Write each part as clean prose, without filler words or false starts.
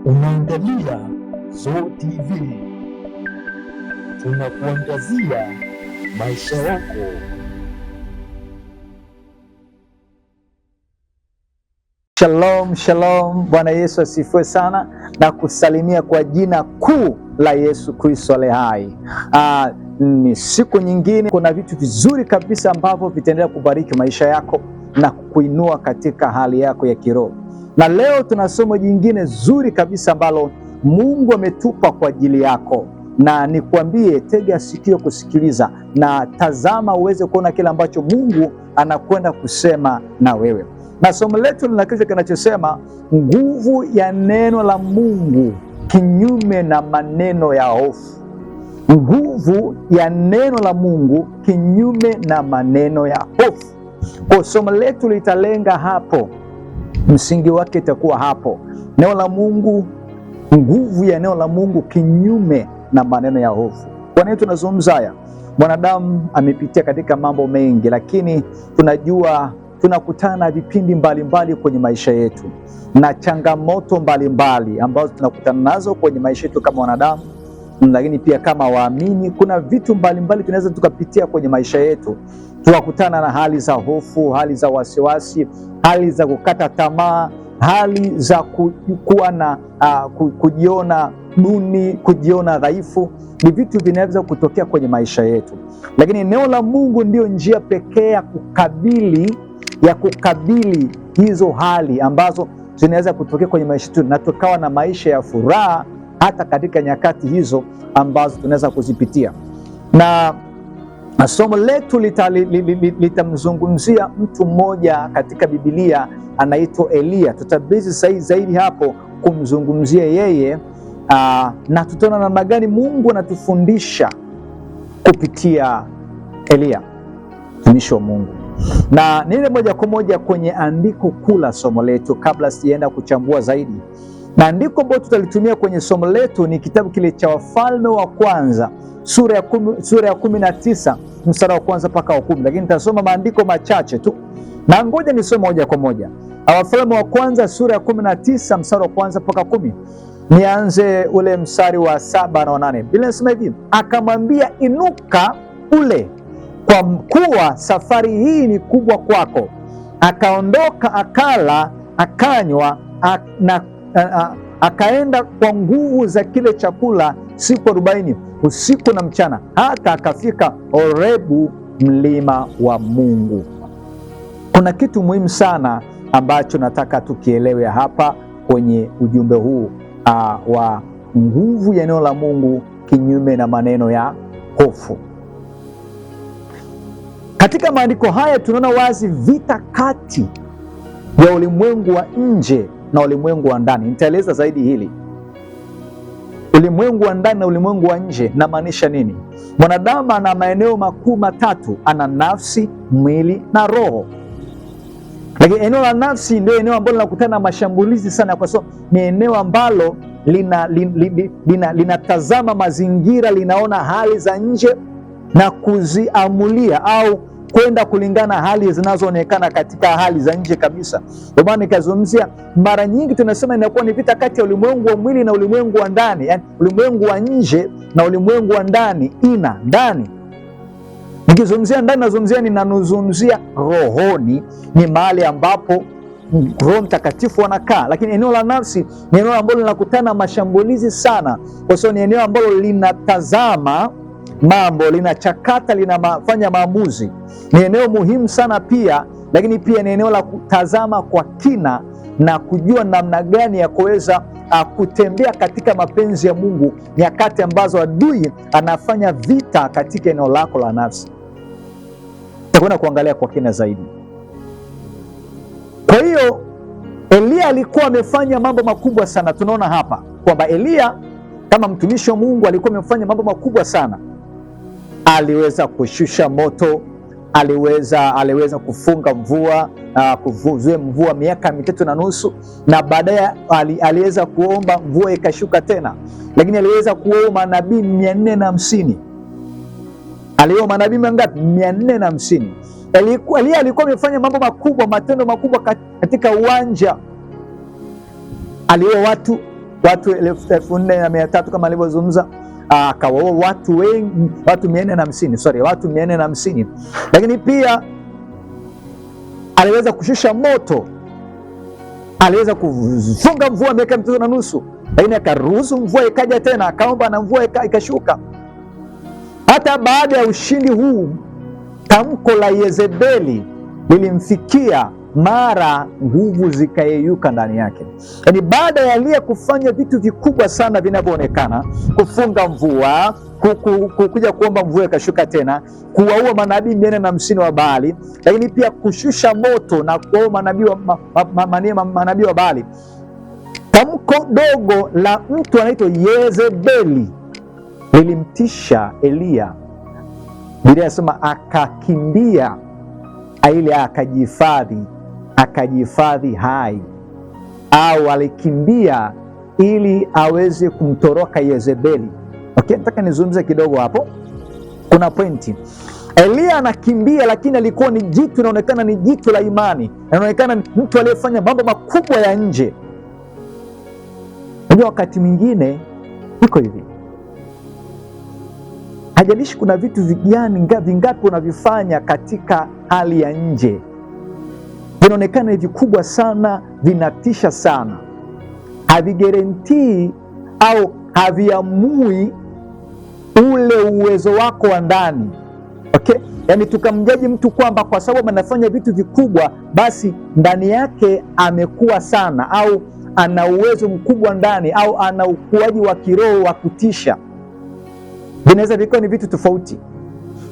Unaangalia ZOO TV, tunakuangazia maisha yako. Shalom, shalom. Bwana Yesu asifiwe sana na kusalimia kwa jina kuu la Yesu Kristo ale hai. Ni siku nyingine, kuna vitu vizuri kabisa ambavyo vitaendelea kubariki maisha yako na kukuinua katika hali yako ya kiroho. Na leo tuna somo jingine zuri kabisa ambalo Mungu ametupa kwa ajili yako, na nikwambie, tega sikio kusikiliza na tazama uweze kuona kile ambacho Mungu anakwenda kusema na wewe. Na somo letu lina kichwa kinachosema nguvu ya neno la Mungu kinyume na maneno ya hofu. Nguvu ya neno la Mungu kinyume na maneno ya hofu. Kwa somo letu litalenga hapo, msingi wake itakuwa hapo, neno la Mungu, nguvu ya neno la Mungu kinyume na maneno ya hofu. Kwa nini tunazungumza haya? Mwanadamu amepitia katika mambo mengi, lakini tunajua tunakutana na vipindi mbalimbali kwenye maisha yetu na changamoto mbalimbali ambazo tunakutana nazo kwenye maisha yetu kama wanadamu, lakini pia kama waamini, kuna vitu mbalimbali tunaweza tukapitia kwenye maisha yetu, tukakutana na hali za hofu, hali za wasiwasi, hali za kukata tamaa, hali za kuwa na kujiona duni, kujiona dhaifu. Ni vitu vinaweza kutokea kwenye maisha yetu, lakini neno la Mungu ndiyo njia pekee ya kukabili hizo hali ambazo zinaweza kutokea kwenye maisha yetu na tukawa na maisha ya furaha hata katika nyakati hizo ambazo tunaweza kuzipitia. Na somo letu litamzungumzia mtu mmoja katika Biblia anaitwa Eliya. Tutabezi zaidi hapo kumzungumzia yeye, na tutaona namna gani Mungu anatufundisha kupitia Eliya mtumishi wa Mungu. Na niende moja kwa moja kwenye andiko kuu la somo letu kabla sijaenda kuchambua zaidi. Na andiko ambalo tutalitumia kwenye somo letu ni kitabu kile cha Wafalme wa Kwanza sura ya 19 mstari wa kwanza mpaka wa 10, lakini nitasoma maandiko machache tu, na ngoja nisome moja kwa moja. Wafalme wa Kwanza sura ya 19 mstari wa kwanza mpaka 10. Nianze ule mstari wa 7 na 8. Biblia inasema hivi: akamwambia, inuka ule, kwa kuwa safari hii ni kubwa kwako. Akaondoka akala akanywa na akaenda kwa nguvu za kile chakula siku 40 usiku na mchana, hata akafika Horebu, mlima wa Mungu. Kuna kitu muhimu sana ambacho nataka tukielewe hapa kwenye ujumbe huu wa nguvu ya neno la Mungu kinyume na maneno ya hofu. Katika maandiko haya tunaona wazi vita kati ya ulimwengu wa nje na ulimwengu wa ndani. Nitaeleza zaidi hili, ulimwengu wa ndani na ulimwengu wa nje, namaanisha nini? Mwanadamu ana maeneo makuu matatu: ana nafsi, mwili na roho. Lakini eneo la nafsi ndio eneo ambalo linakutana na mashambulizi sana, kwa sababu ni eneo ambalo linatazama mazingira, linaona hali za nje na kuziamulia au kwenda kulingana hali zinazoonekana katika hali za nje kabisa. Ndio maana nikazungumzia, mara nyingi tunasema inakuwa ni vita kati ya ulimwengu wa mwili na ulimwengu wa ndani, yani ulimwengu wa nje na ulimwengu wa ndani, ina ndani. Nikizungumzia ndani, nazungumzia ninazungumzia rohoni, ni mahali ambapo Roho Mtakatifu anakaa, lakini eneo la nafsi ni eneo ambalo linakutana mashambulizi sana, kwa sababu ni eneo ambalo linatazama mambo, linachakata, linafanya maamuzi. Ni eneo muhimu sana pia, lakini pia ni eneo la kutazama kwa kina na kujua namna gani ya kuweza kutembea katika mapenzi ya Mungu nyakati ambazo adui anafanya vita katika eneo lako la nafsi. Tutakwenda kuangalia kwa kina zaidi. Kwa hiyo Eliya alikuwa amefanya mambo makubwa sana. Tunaona hapa kwamba Eliya kama mtumishi wa Mungu alikuwa amefanya mambo makubwa sana. Aliweza kushusha moto, aliweza kufunga mvua, kuzuia mvua miaka 3.5, na baadaye aliweza kuomba mvua ikashuka tena. Lakini aliweza kuoa manabii 450. Alioa manabii mangapi? 450. Eliya alikuwa amefanya mambo makubwa, matendo makubwa katika uwanja. Alioa watu watu 4,300 kama alivyozungumza, akawaua watu wengi, watu 450, sorry, watu 450. Lakini pia aliweza kushusha moto, aliweza kufunga mvua miaka 3.5, lakini akaruhusu mvua ikaja tena, akaomba na mvua ikashuka. Hata baada ya ushindi huu, tamko la Yezebeli lilimfikia mara nguvu zikayeyuka ndani yake. Yaani, baada ya Eliya kufanya vitu vikubwa sana vinavyoonekana, kufunga mvua, kuja kuomba mvua ikashuka tena, kuwaua manabii 450 wa Baali, lakini pia kushusha moto na kuwaua manabii wa Baali, tamko dogo la mtu anaitwa Yezebeli lilimtisha Eliya. Biblia inasema akakimbia ili akajihifadhi hai, au alikimbia ili aweze kumtoroka Yezebeli. Okay, nataka nizungumze kidogo hapo, kuna pointi. Eliya anakimbia, lakini alikuwa ni jitu, inaonekana ni jitu la imani, inaonekana ni mtu aliyefanya mambo makubwa ya nje. Unajua, wakati mwingine iko hivi, hajalishi kuna vitu vigani vingapi unavifanya katika hali ya nje, vinaonekana ni vikubwa sana, vinatisha sana, havigarantii au haviamui ule uwezo wako wa ndani. Okay? Yaani tukamjaji mtu kwamba kwa sababu anafanya vitu vikubwa basi ndani yake amekuwa sana au ana uwezo mkubwa ndani au ana ukuaji wa kiroho wa kutisha. Vinaweza vikawa ni vitu tofauti.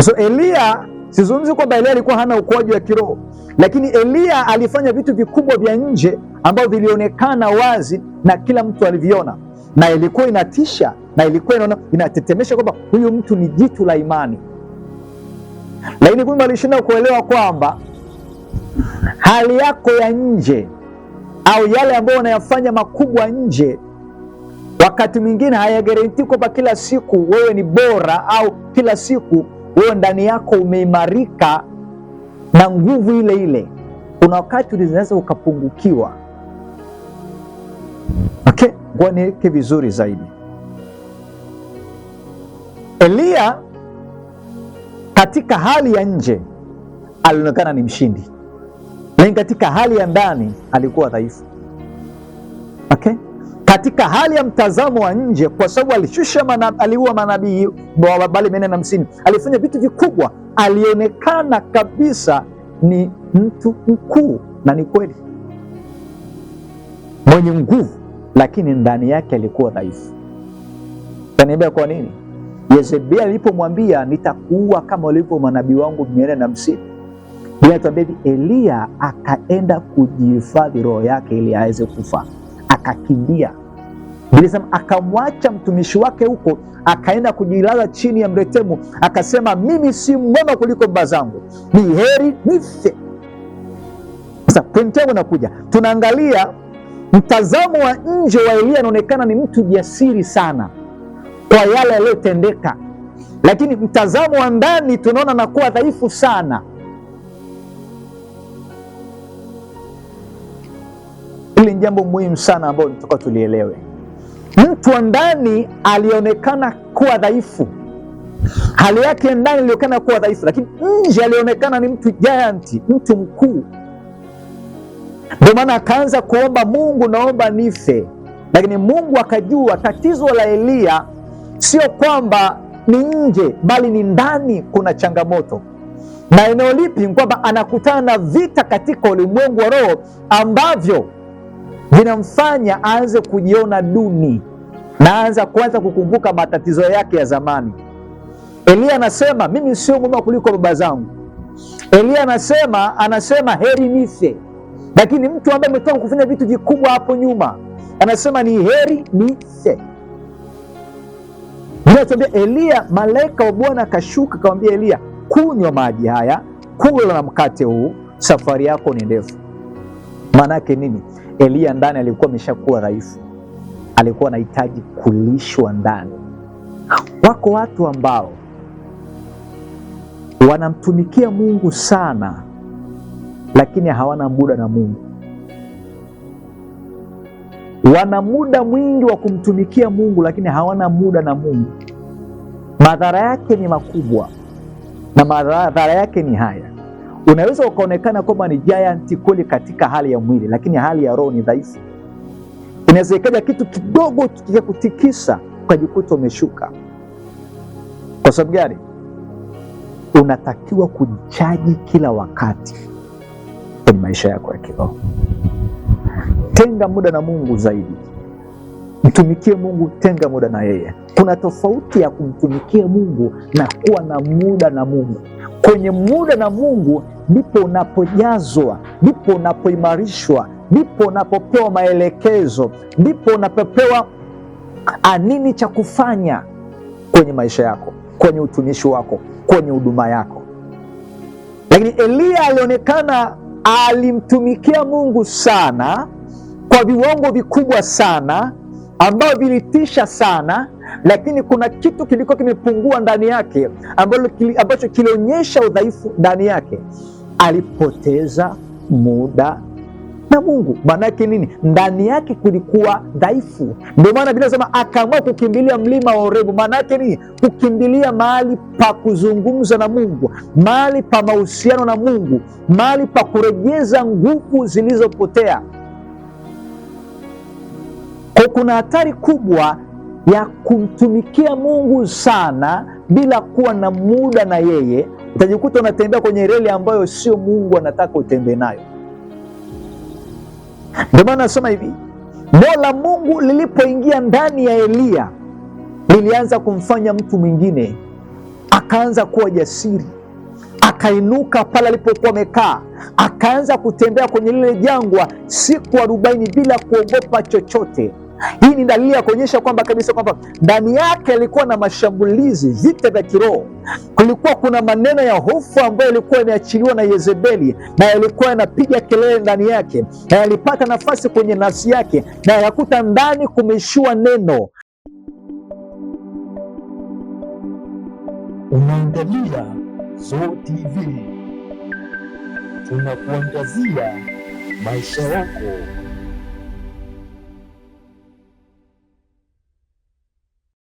So Eliya, sizungumzi kwamba Eliya alikuwa hana ukuaji wa kiroho, lakini Eliya alifanya vitu vikubwa vya nje ambavyo vilionekana wazi na kila mtu aliviona, na ilikuwa inatisha na ilikuwa inatetemesha kwamba huyu mtu ni jitu la imani. Lakini kumbe alishindwa kuelewa kwamba hali yako ya nje au yale ambayo unayafanya makubwa nje wakati mwingine hayagarantii kwamba kila siku wewe ni bora au kila siku wewe ndani yako umeimarika na nguvu ile ile. Kuna wakati unaweza ukapungukiwa. Okay, ngoja niweke vizuri zaidi. Eliya katika hali ya nje alionekana ni mshindi, lakini katika hali ya ndani alikuwa dhaifu. Okay? Katika hali ya mtazamo wa nje, kwa sababu alishusha aliua manabii wa Baali 450, alifanya vitu vikubwa, alionekana kabisa ni mtu mkuu, na ni kweli mwenye nguvu, lakini ndani yake alikuwa dhaifu. Taniambia kwa nini? Yezebeli alipomwambia nitakuua kama ulivyo manabii wangu 450, Biblia inatuambia hivi, Eliya akaenda kujihifadhi roho yake ili aweze kufa, akakimbia. Biblia inasema akamwacha mtumishi wake huko, akaenda kujilaza chini ya mretemu, akasema mimi si mwema kuliko baba zangu, ni heri nife. Sasa pointi yangu inakuja, tunaangalia mtazamo wa nje wa Eliya, anaonekana ni mtu jasiri sana kwa yale yaliyotendeka, lakini mtazamo wa ndani tunaona anakuwa dhaifu sana. Hili ni jambo muhimu sana ambalo tunataka tulielewe. Mtu wa ndani alionekana kuwa dhaifu, hali yake ndani ilionekana kuwa dhaifu, lakini nje alionekana ni mtu giant, mtu mkuu. Ndio maana akaanza kuomba Mungu, naomba nife. Lakini Mungu akajua tatizo la Eliya sio kwamba ni nje, bali ni ndani kuna changamoto. Na eneo lipi? Ni kwamba anakutana na vita katika ulimwengu wa roho ambavyo vinamfanya aanze kujiona duni na aanza kuanza kukumbuka matatizo yake ya zamani. Eliya anasema mimi sio mwema kuliko baba zangu. Eliya anasema heri nife, lakini mtu ambaye ametoka kufanya vitu vikubwa hapo nyuma anasema ni heri nife. Biblia Eliya, malaika wa Bwana akashuka akamwambia Eliya, kunywa maji haya, kula na mkate huu, safari yako ni ndefu. Maana yake nini? Eliya ndani alikuwa ameshakuwa dhaifu, alikuwa anahitaji kulishwa ndani. Wako watu ambao wanamtumikia Mungu sana, lakini hawana muda na Mungu. Wana muda mwingi wa kumtumikia Mungu, lakini hawana muda na Mungu. Madhara yake ni makubwa, na madhara yake ni haya: unaweza ukaonekana kwamba ni giant kweli katika hali ya mwili, lakini hali ya roho ni dhaifu. Inaweza ikaja kitu kidogo kikakutikisa ukajikuta umeshuka. Kwa sababu gani? Unatakiwa kujichaji kila wakati kwenye maisha yako ya kiroho. Tenga muda na Mungu zaidi, mtumikie Mungu, tenga muda na yeye. Kuna tofauti ya kumtumikia Mungu na kuwa na muda na Mungu. Kwenye muda na Mungu ndipo unapojazwa, ndipo unapoimarishwa, ndipo unapopewa maelekezo, ndipo unapopewa nini cha kufanya kwenye maisha yako, kwenye utumishi wako, kwenye huduma yako. Lakini Eliya alionekana alimtumikia Mungu sana kwa viwango vikubwa sana ambavyo vilitisha sana, lakini kuna kitu kilikuwa kimepungua ndani yake ambacho kilionyesha udhaifu ndani yake. Alipoteza muda na Mungu. Maana yake nini? Ndani yake kulikuwa dhaifu. Ndio maana Biblia inasema akaamua kukimbilia mlima wa Horebu. Maana yake nini? Kukimbilia mahali pa kuzungumza na Mungu, mahali pa mahusiano na Mungu, mahali pa kurejeza nguvu zilizopotea. Kwa kuna hatari kubwa ya kumtumikia Mungu sana bila kuwa na muda na yeye. Utajikuta unatembea kwenye reli ambayo sio Mungu anataka utembee nayo. Ndio maana nasema hivi, neno la Mungu lilipoingia ndani ya Eliya lilianza kumfanya mtu mwingine, akaanza kuwa jasiri, akainuka pale alipokuwa amekaa, akaanza kutembea kwenye lile jangwa siku 40 bila kuogopa chochote. Hii ni dalili ya kuonyesha kwamba kabisa kwamba ndani yake alikuwa na mashambulizi, vita vya kiroho. Kulikuwa kuna maneno ya hofu ambayo yalikuwa yameachiliwa na Yezebeli, na yalikuwa yanapiga kelele ndani yake, na yalipata nafasi kwenye nafsi yake, na yakakuta ndani kumeishiwa neno. Unaangalia ZOO TV, tunakuangazia maisha yako.